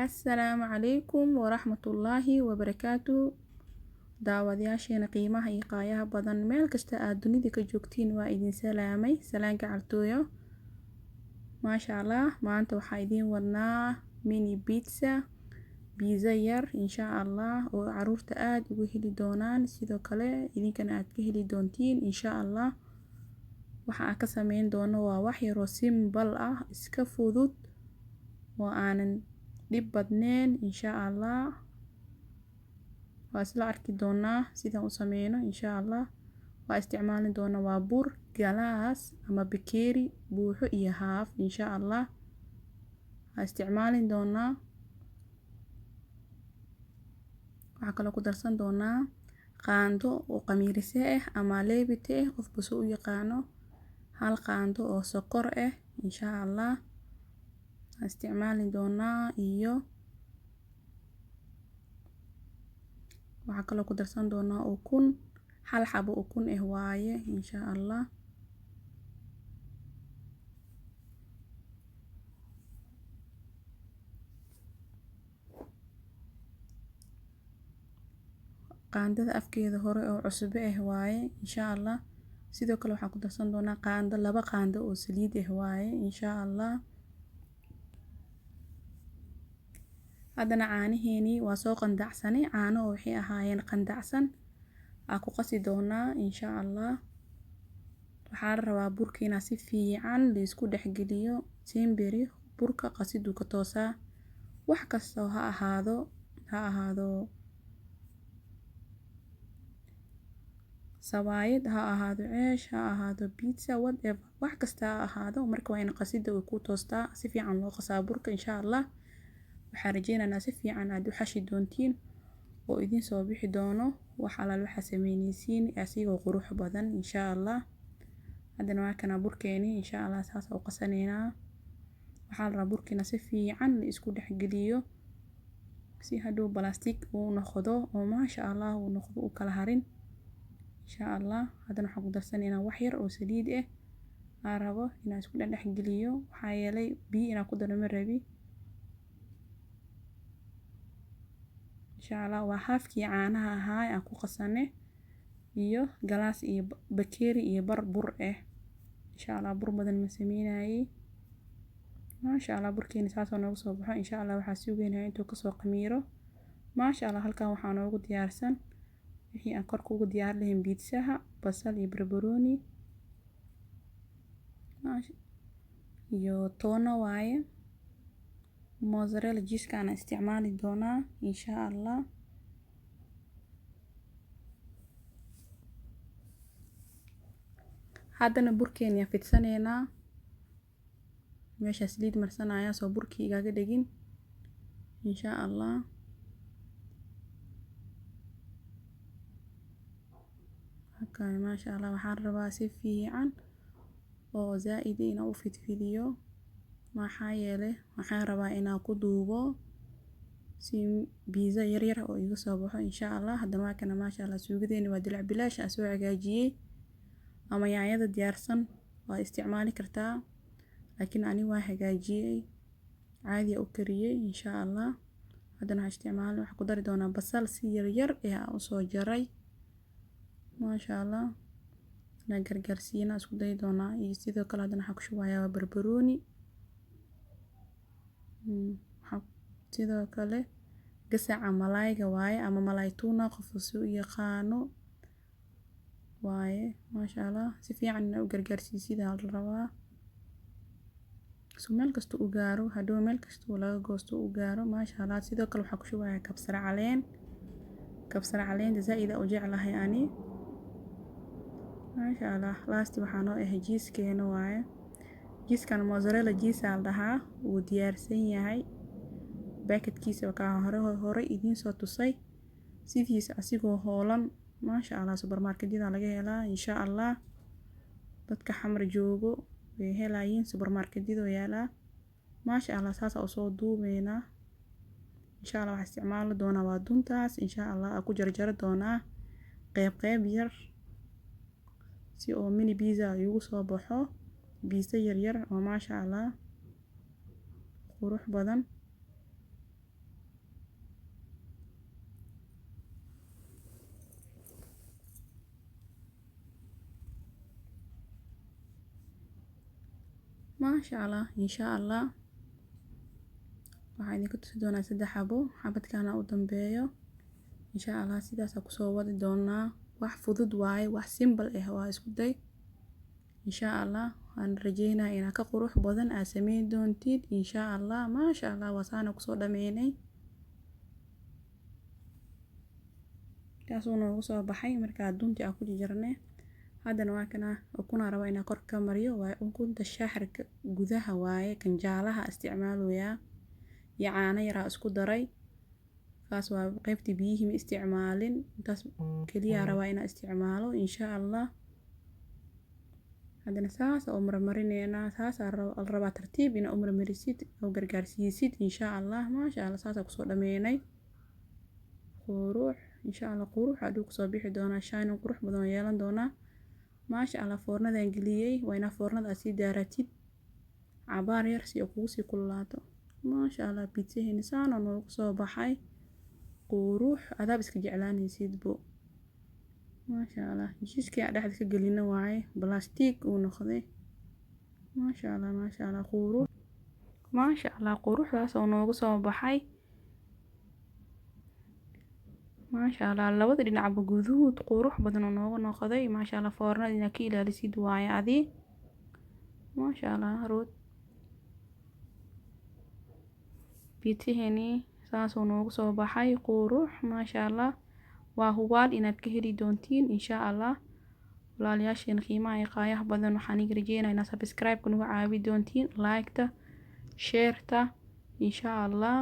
Assalaamu calaykum waraxmatullaahi wabarakaatu. Daawadayaasheena qiimaha iyo qaayaha badan, meel kasta aad dunida ka joogtiin, waa idin salaamay salaanka cartooyo. Maasha Allah, maanta waxaa idiin wadnaa mini pizza, pizza yar insha Allah oo caruurta aad ugu heli doonaan, sidoo kale idinkana aad ka heli doontiin insha Allah. Waxa aan ka sameyn doono waa wax yaroo simple ah, iska fudud oo aanan dhib badneen insha Allah. Waa isla arki doonaa sidaan u sameyno insha Allah. Waa isticmaalin doona waa bur galaas ama bakeeri buuxo iyo haaf insha Allah. Waa isticmaalin doonaa. Waxaa kaloo ku darsan doonaa qaando oo qamiirise ah ama leebite ah, qofba soo u yaqaano, hal qaando oo sokor ah insha Allah. Waa isticmaalin doonaa. Iyo waxaa kaloo ku darsan doonaa ukun, hal xabo ukun ah waaye insha Allah. Qaandada afkeeda hore oo cusbo ah waaye insha Allah. Sidoo kale waxaan ku darsan doonaa qaando, laba qaando oo saliid ah waaye insha Allah. Haddana caanaheenii waa soo qandacsanay, caano oo waxay ahaayeen qandacsan aa ku qasi doonaa insha Allah. Waxaa la rabaa burka inaa si fiican la isku dhexgeliyo. Simberi burka qasiduu ka toosaa, wax kastoo ha ahaado, ha ahaado sawaayad, ha ahaado ceesh, ha ahaado pizza, whatever, wax kasta ha ahaado, marka waa in qasida uu ku toostaa, si fiican loo qasaa burka insha Allah. Waxaan rajeynaynaa si fiican aad u xashi doontiin oo idin soo bixi doono wax alaal waxaa sameynaysiin asigoo qurux badan insha Allah. Haddana waa kana burkeeni insha Allah, saas u qasaneynaa. Waxaa la rabaa burkiina si fiican la isku dhexgeliyo si hadhow balastik uu noqdo oo maasha Allah uu noqdo, uu kala harin insha Allah. Haddana waxaan ku darsanaynaa wax yar oo saliid ah aan rabo inaan isku dhexgeliyo, waxaa yeelay biyo inaan ku daro ma rabi insha Allah. Waa haafkii caanaha ahaa aan ku qasanay iyo galaas iyo bakeeri iyo bar bur ah insha Allah. Bur badan ma sameynayay. Maasha Allah, burkeeni saasoo noogu soo baxo insha Allah. Waxaa sugaynaa intuu kasoo qamiiro maasha Allah. Halkan waxaa noogu diyaarsan wixii aan korka ugu diyaar lahayn biidsaha, basal iyo barbarooni iyo toono waaye. Mozzarella cheese aan isticmaali doonaa insha Allah. Haddana burkeeni aan fidsaneynaa. Meeshaa saliid marsanaya soo burkii igaga dhegin insha Allah. Halkan maasha Allah waxaan rabaa si fiican oo zaaid inaan u fidfidiyo, maxaa yeelay waxaan rabaa inaan ku duubo si pizza yar yar oo iga soo baxo insha Allah. Haddana waa kana maasha Allah, suugadeeni waa dilac bilaash aan soo hagaajiyey, ama yaanyada diyaarsan waa isticmaali kartaa, laakiin ani waa hagaajiyey, caadi u kariyey insha Allah. Haddana waxaan isticmaali, waxaan ku dari doonaa basal si yar yar eh aan usoo jaray maasha Allah, inaan gargaarsiina isku dayi doonaa. Iyo sidoo kale haddana waxaan ku shubayaa barbarooni, sidoo kale gasaca malaayga waaye ama malaay tuna, qofka si u yaqaano waaye maasha Allah. Si fiican inaa u gargaarsiisid aa la rabaa so meel kasta u gaaro, hadhow meel kasta oo laga goosto u gaaro maasha Allah. Sidoo kale waxaan ku shubayaa kabsar caleen. Kabsar caleenta zaaid aan u jeclahay ani maasha Allah. Last waxaa noo ah jiiskeena waaye. Jiiskan mozzarella cheese aa la dhahaa, wuu diyaarsan yahay, baakadkiisa kaa hore hore idiin soo tusay sidiisa asigoo hoolan maasha Allah. Supermarketyada laga helaa insha Allah, dadka Xamar joogo way helayiin, supermarketyada yaalaa maasha Allah. Saas usoo duubeynaa insha Allah. Waxaan isticmaali doonaa waa duntaas insha Allah, aan ku jarjari doonaa qeyb qeyb yar si oo mini pizza igu soo baxo, pizza yar yar oo maasha Allah qurux badan. Maasha Allah, insha Allah waxaan idinka tusi doonaa 3 xabo, xabadkaana u dambeeyo insha Allah. Sidaasaa kusoo wadi doonaa. Wax fudud waaye, wax simple ah waa. Isku day insha Allah. Waan rajeynayaa inaad ka qurux badan aad sameyn doontid insha Allah. Maasha Allah, waa saana kusoo dhameynay, kaasuu noogu soo baxay. Markaa duntii aan ku jarjarnay, haddana waa kana ukunaa rabaa inaan kor ka mariyo. Waa ukunta shaaxirka gudaha waaye, kan jaalaha isticmaaloyaa iyo caano yaraa isku daray. Kaas waa qaybtii biyihii, ma isticmaalin, intaas keliya rabaa inaan isticmaalo insha Allah. Haddana saas oo marmarineynaa, saasaa la rabaa, tartiib inaa u marmarisid oo gargaarsiisid insha Allah. Maasha Allah, saasaa kusoo dhameynay. Qurux insha Allah, qurux haduu kusoo bixi doonaa, shining qurux badan oo yeelan doonaa maasha Allah. Foornadan geliyey, waa inaa foornada aad sii daaratid cabaar yar si uu kugu sii kululaato. Maasha Allah, pizzaheeni saan oo noogu soo baxay, qurux adaab iska jeclaanaysid bo. Maasha Allah, heshiiskii aan dhexda ka gelina waaye, plastic uu noqday. Maasha Allah, maasha Allah, qurux, maasha Allah, quruxdaas oo noogu soo baxay maasha Allah. Labada dhinacba guduud qurux badan oo noogu noqday maasha Allah. Foornada inaad ka ilaalisid waaye adi. Maasha Allah, root pizzaheeni saasuu noogu soo baxay, qurux maasha Allah. Waa hubaal inaad ka heli doontiin insha Allah. Walaalayaasheen qiimaha iyo qaayaha badan, waxaan iga rajeynayaa inaad subscribe-ka nagu caawi doontiin, like-ta, share-ta insha Allah.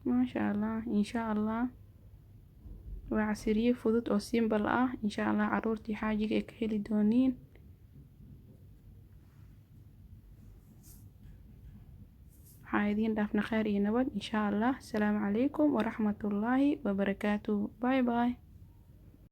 Maasha Allah, insha Allah waa casiriye fudud oo simple ah insha Allah, caruurtii xaajiga ay ka heli dooniin. Waxaa idiin dhaafna khayr iyo nabad insha Allah. Asalaamu calaykum waraxmatullaahi wabarakaatuh. Bye bye.